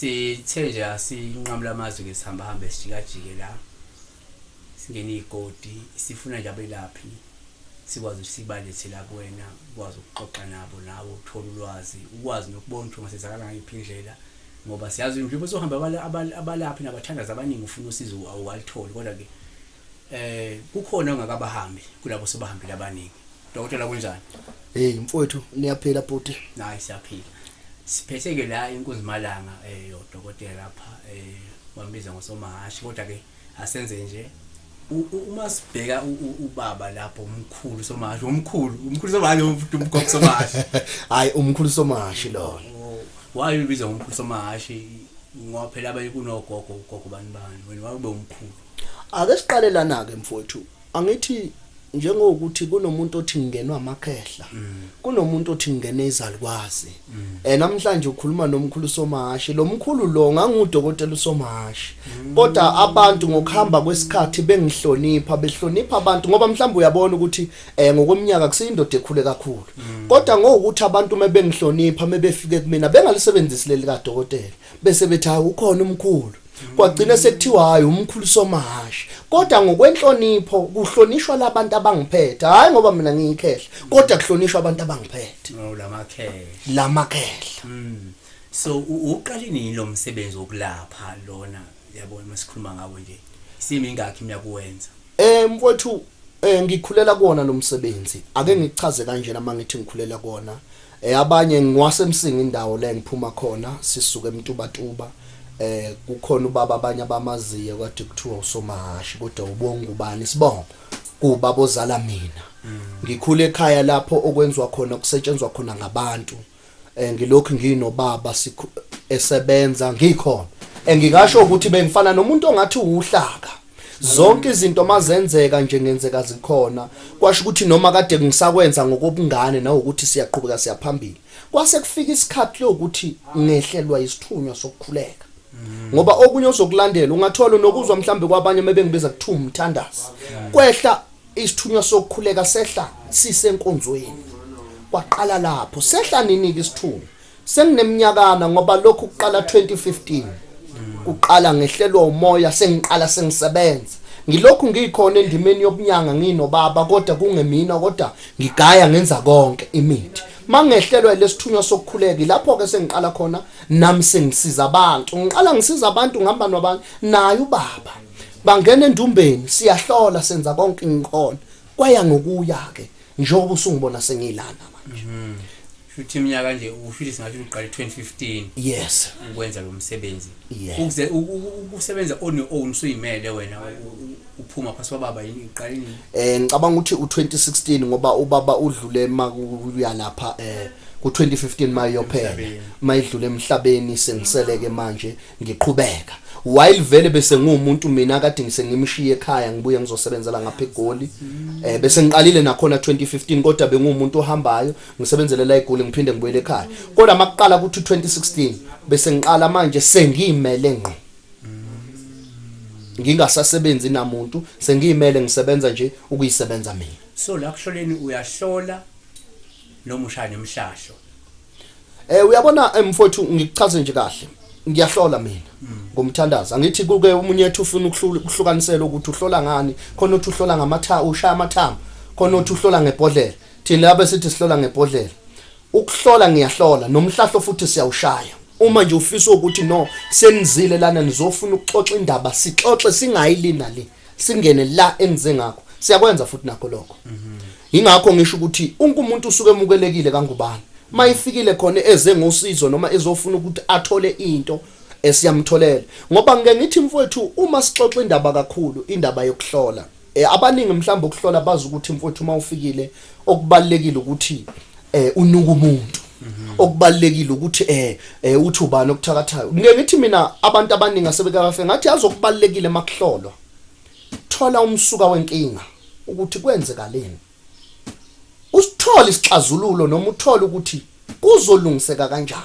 Sithe nje asinqamula amazwe ke sihamba hambe sijikajike la. Singena igodi sifuna nje abelaphi sikwazi ukuthi sibalethe la kuwena ukwazi ukuxoxa nabo nawe uthole ulwazi ukwazi nokubona ukuthi ungasizakala ngayiphi indlela ngoba siyazi njengoba uzohamba abalaphi nabathandazi abaningi ufuna usizo awukalitholi kodwa ke kukhona ongakabahambi kulabo sobahambile abaningi. Dokotela kunjani? Hey mfowethu niyaphila bhuti. Hayi siyaphila. Siphethe ke la inkunzimalanga yodokotela lapha bambiza ngosomahashi kodwa ke asenze nje uma sibheka ubaba lapho umkhulu somahashi umkhulu somahashi umgogo somahashi. Hayi umkhulu somahashi lona. Why ubiza ngomkhulu somahashi ngoba phela abanye kunogogo ugogo bani bani wena wawube umkhulu. Ake siqale lana ke mfowethu. Angithi njengokuthi kunomuntu othi ngingenwa amakhehla kunomuntu othi ngingene izalukwazi namhlanje ukhuluma nomkhulu somahashi lo mkhulu lo ngangudokotela usomahashi kodwa abantu ngokuhamba kwesikhathi bengihlonipha behlonipha abantu ngoba mhlawumbe uyabona ukuthi ngokweminyaka kusiyindoda ekhule kakhulu kodwa ngokuthi abantu mebengihlonipha mebefike kumina bengalisebenzisi leli kadokotela bese bethi hayi ukhona umkhulu kwagcina sekuthiwa hayi umkhulu somahashi kodwa ngokwenhlonipho kuhlonishwa labantu abangiphethe hayi ngoba mina ngiyikhehla kodwa kuhlonishwa abantu abangiphethe no lamakhehla lamakhehla. So uqale nini lo msebenzi wokulapha lona yabona masikhuluma ngawo nje simi ingakhi iminyaka uwenza? Mfowethu ngikhulela kuona lo msebenzi. Ake ngikuchaze kanjena mangithi ngikhulela kuona. Abanye ngiwasemsinga indawo la ngiphuma khona sisuke eMtubatuba. Kukhona ubaba abanye abamaziyo kade kuthiwa usomahashi kodwa ubonga ubani sibongo kuba bozala mina. Ngikhule ekhaya lapho okwenziwa khona kusetshenzwa khona ngabantu. Ngilokhu nginobaba esebenza ngikhona. Ngingasho ukuthi bengifana nomuntu ongathi uhlaka. Zonke izinto mazenzeka nje ngenzeka zikhona kwasho ukuthi noma kade ngisakwenza ngokobungane nawukuthi siyaqhubeka siyaphambili kwase kufika isikhathi lokuthi ngehlelwa isithunywa sokukhuleka ngoba okunye ozokulandela ungathola nokuzwa mhlambe kwabanye mebengibiza kuthiwa umthandazi kwehla isithunywa sokukhuleka sehla sisenkonzweni kwaqala lapho sehla nini ke isithunywa sengineminyakana ngoba lokhu kuqala 2015 kuqala ngehlelwa umoya sengiqala sengisebenza ngilokhu ngikhona endimeni yobunyanga nginobaba kodwa kungemina kodwa ngigaya ngenza konke imithi mangehlelwa lesithunywa sokukhuleka lapho ke sengiqala khona nami sengisiza abantu ngiqala ngisiza abantu ngihamba nabantu naye ubaba bangena endumbeni siyahlola senza konke ngikhona kwaya ngokuya ke njengoba usungibona sengilana manje. Futhi iminyaka nje ufile singathi uqale 2015. Yes. Ukwenza lo msebenzi. Ukuze ukusebenza on your own usuyimele wena uphuma phasi kwababa yini uqale nini? Ngicabanga ukuthi u2016 ngoba ubaba udlule makuya lapha ku2015 mayophela mayidlule emhlabeni sengiseleke manje ngiqhubeka while vele bese ngumuntu mina kade ngisengimshiye ekhaya ngibuye ngizosebenzela ngapha eGoli bese ngiqalile nakhona 2015 kodwa bengumuntu ohambayo ngisebenzele la eGoli ngiphinde ngibuyele ekhaya kodwa makuqala kuthi 2016 bese ngiqala manje sengiyimele ngqo ngingasasebenzi namuntu sengiyimele ngisebenza nje ukuyisebenza mina. So la kuhloleni uyahlola noma ushaya nemhlahlo? Uyabona mfowethu ngikuchaze nje kahle ngiyahlola mina ngomthandazo angithi kuke umunye ethu ufuna ukuhlukanisela ukuthi uhlola ngani khona uthi uhlola ngamatha ushaya amathambo khona uthi uhlola ngebhodlela thina lapha sithi sihlola ngebhodlela ukuhlola ngiyahlola nomhlahlo futhi siyawushaya uma nje ufisa ukuthi no senizile lana nizofuna ukuxoxa indaba sixoxe singayilina le singene la engize ngakho siyakwenza futhi nakho lokho. Ingakho ngisho ukuthi unke umuntu usuke emukelekile kangubani mayifikile khona eze ngosizo noma ezofuna ukuthi athole into esiyamtholela ngoba ngike ngithi mfowethu uma sixoxa indaba kakhulu indaba yokuhlola abaningi mhlawumbe ukuhlola bazi ukuthi mfowethu uma ufikile okubalekile ukuthi unuka umuntu okubalekile ukuthi uthi ubani okuthakathayo ngike ngithi mina abantu abaningi asebekafe ngathi azokubalekile makuhlolwa thola umsuka wenkinga ukuthi kwenzekaleni usithole isixazululo noma uthole ukuthi kuzolungiseka kanjani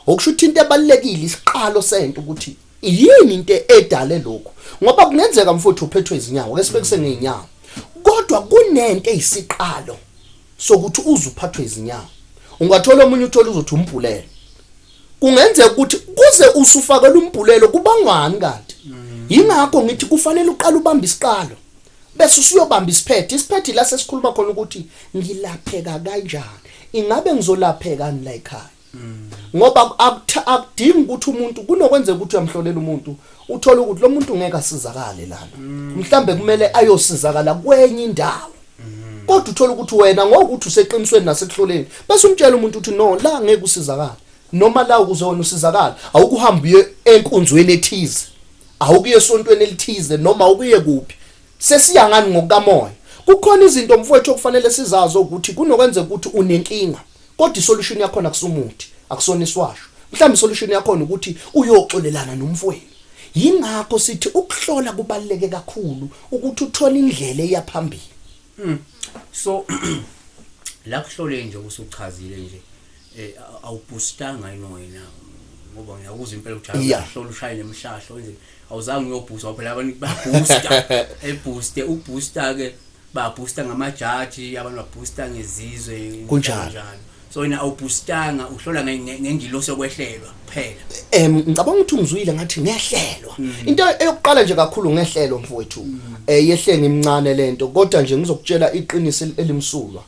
okusho ukuthi into ebalekile isiqalo sento ukuthi yini into edale lokho ngoba kungenzeka mfowethu uphethwe izinyawo ke sibekise ngeenyawo kodwa kunento eyisiqalo sokuthi uzuphathwe izinyawo ungathola omunye uthola uzothi umbhulele Kungenzeka ukuthi kuze usufakela umbhulelo kubangwani kanti. Yingakho ngithi kufanele uqale ubambe isiqalo bese usuyobamba isiphetho. Isiphetho la sesikhuluma khona ukuthi ngilapheka kanjani, ingabe ngizolapheka la ekhaya. Ngoba akudingi ukuthi umuntu, kunokwenzeka ukuthi uyamhlolela umuntu, uthole ukuthi lo muntu ngeke asizakale lana, mhlambe kumele ayosizakala kwenye indawo. Kodwa uthola ukuthi wena ngokuthi useqinisweni nasekuhloleni, bese umtshela umuntu ukuthi no, la ngeke usizakale, noma la ukuze wena usizakale awukuhambe uye enkonzweni ethize, awukuye esontweni elithize, noma awukuye kuphi. Sesiya ngani ngokukamoya? Kukhona izinto mfowethu okufanele sizazi ukuthi kunokwenzeka ukuthi unenkinga, kodwa isolution yakhona akusumuthi, akusona iswasho. Mhlawumbe isolution yakhona ukuthi uyoxolelana nomfowenu. Yingakho sithi ukuhlola kubaluleke kakhulu ukuthi uthole indlela eya phambili. So la kuhlole nje usuchazile nje, awubhoostanga yini wena? Ngoba ngiyakuzwa impela ukuthi awuhlola, ushaye nemhlahlo wenze, awuzange uyoboosta phela. Abantu baboosta, ebooste, ubooster ke, baboosta ngamajaji, abantu baboosta ngezizwe. Kunjalo. Njalo. So wena awuboostanga, uhlola ngengilosi yokwehlelwa kuphela. Ngicabanga ukuthi ungizwile ngathi ngehlelwa. Into eyokuqala nje kakhulu ngehlelo mfowethu, yehle ngimncane lento, kodwa nje ngizokutshela iqiniso elimsulwa.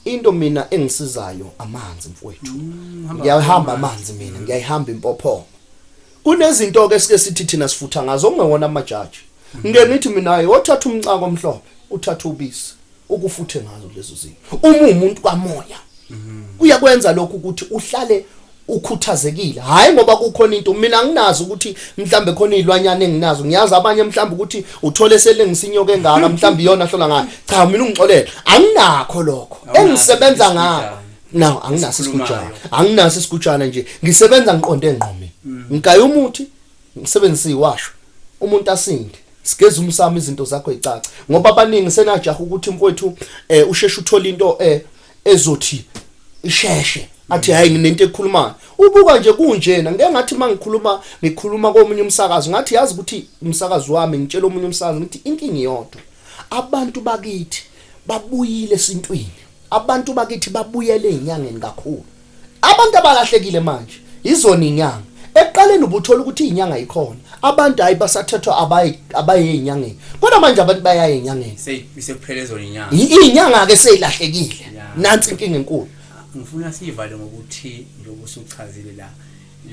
Into mina engisizayo amanzi mfowethu. Ngiyahamba amanzi mina, ngiyayihamba impophoma. Kunezinto ke sike sithi thina sifutha ngazo okungewona amajaji. Ngike ngithi mina hayi, othatha umcako omhlophe, uthatha ubisi, ukufuthe ngazo lezo zinto. Uma umuntu kamoya, kuyakwenza lokhu ukuthi uhlale ukhuthazekile. Hayi ngoba kukhona into mina nginazo ukuthi mhlambe khona izilwanyana enginazo. Ngiyazi abanye mhlambe ukuthi uthole selengisa inyoka engaka, mhlambe iyona hlola ngayo. Cha, mina ungixolele, anginakho lokho. Awunaso Engisebenza ngakho. isigujana. No, anginaso Esikhulumayo. isigujana. Anginaso isigujana nje. Ngisebenza ngiqonde ngqo mina. Ngigaya umuthi, ngisebenzisa iwasho. Umuntu asinde. Sigeza umsamo, izinto zakho icaca. Ngoba abaningi senajaha ukuthi mfowethu usheshe uthola into ezothi isheshe. Athi hayi, nginento ekhulumayo. Ubuka nje kunjena, ngeke ngathi mangikhuluma ngikhuluma komunye umsakazo, ngathi yazi ukuthi umsakazo wami, ngitshela omunye umsakazo ngithi inkinga iyodwa. Abantu bakithi babuyile esintwini. Abantu bakithi babuyele ezinyangeni kakhulu. Abantu abalahlekile manje izona inyanga. Ekuqaleni ubuthola ukuthi inyanga ikhona, abantu hayi basathethwa abayi abaye ezinyangeni, kodwa manje abantu bayaya ezinyangeni. Sekuphele zona inyanga. Inyanga ke seyilahlekile. Nansi inkinga enkulu. Ngifuna sivale ngokuthi njengoba usuchazile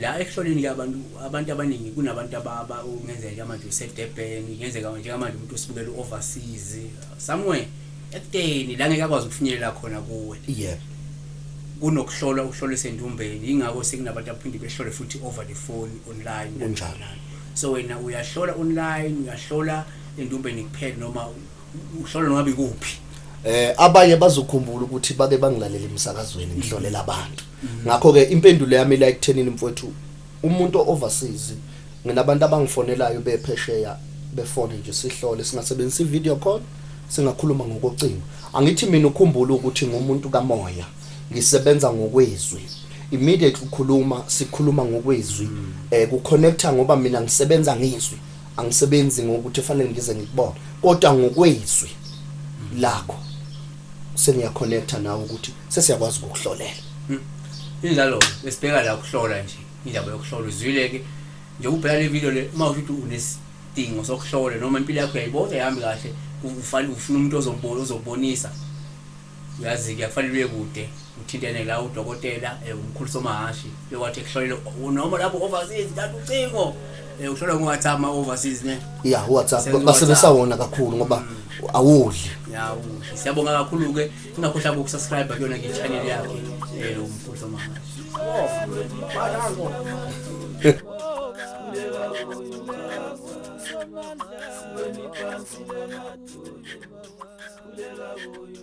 la ekuhloleni ke abantu abaningi, kunabantu ababa kungenzeka njengamanje useDurban, kungenzeka njengamanje umuntu osibukela overseas somewhere ekudeni la ngeke akwazi ukufinyelela khona kuwe. Kunokuhlolwa, uhlolwe esendumbeni, ingakho sekunabantu abaphinde behlole futhi over the phone, online. Kunjalo. So wena uyahlola online, uyahlola endumbeni kuphela, noma uhlola noma ikuphi? Abanye bazokhumbula ukuthi bake bangilalela emsakazweni ngihlolela abantu. Ngakho ke impendulo yami la ekuthenini mfowethu, umuntu overseas, nginabantu abangifonelayo bephesheya, befone nje sihlole, singasebenzisa i-video call, singakhuluma ngokocingo. Angithi mina ukhumbula ukuthi ngumuntu kamoya, ngisebenza ngokwezwi. Immediately ukhuluma, sikhuluma ngokwezwi, kuconnecta, ngoba mina ngisebenza ngezwi, angisebenzi ngokuthi fanele ngize ngikubone, kodwa ngokwezwi lakho sengiyaconnecta nawe ukuthi sesiyakwazi ukukuhlolela. Injalo, besibheka la ukuhlola nje, indaba yokuhlola uzwile ke nje, ubheka le video le, uma usho ukuthi unesidingo sokuhlola noma impilo yakho uyayibona ayihambi kahle, ufanele ufuna umuntu ozobona, ozobonisa, uyazi ke kufanele uye kude, uthintene la udokotela, umkhulu somahashi bekwathi ekuhlolela noma lapho overseas, thatha ucingo, uhlola ngo WhatsApp, ma overseas ne. Yeah, WhatsApp. Senza basebenzisa WhatsApp. Wona kakhulu ngoba awudli. Ya, usho. Siyabonga kakhulu ke, ungakhohlwa ukusubscribe kuyona ke channel yakhe, umkhulu somahashi. Sikhuleka.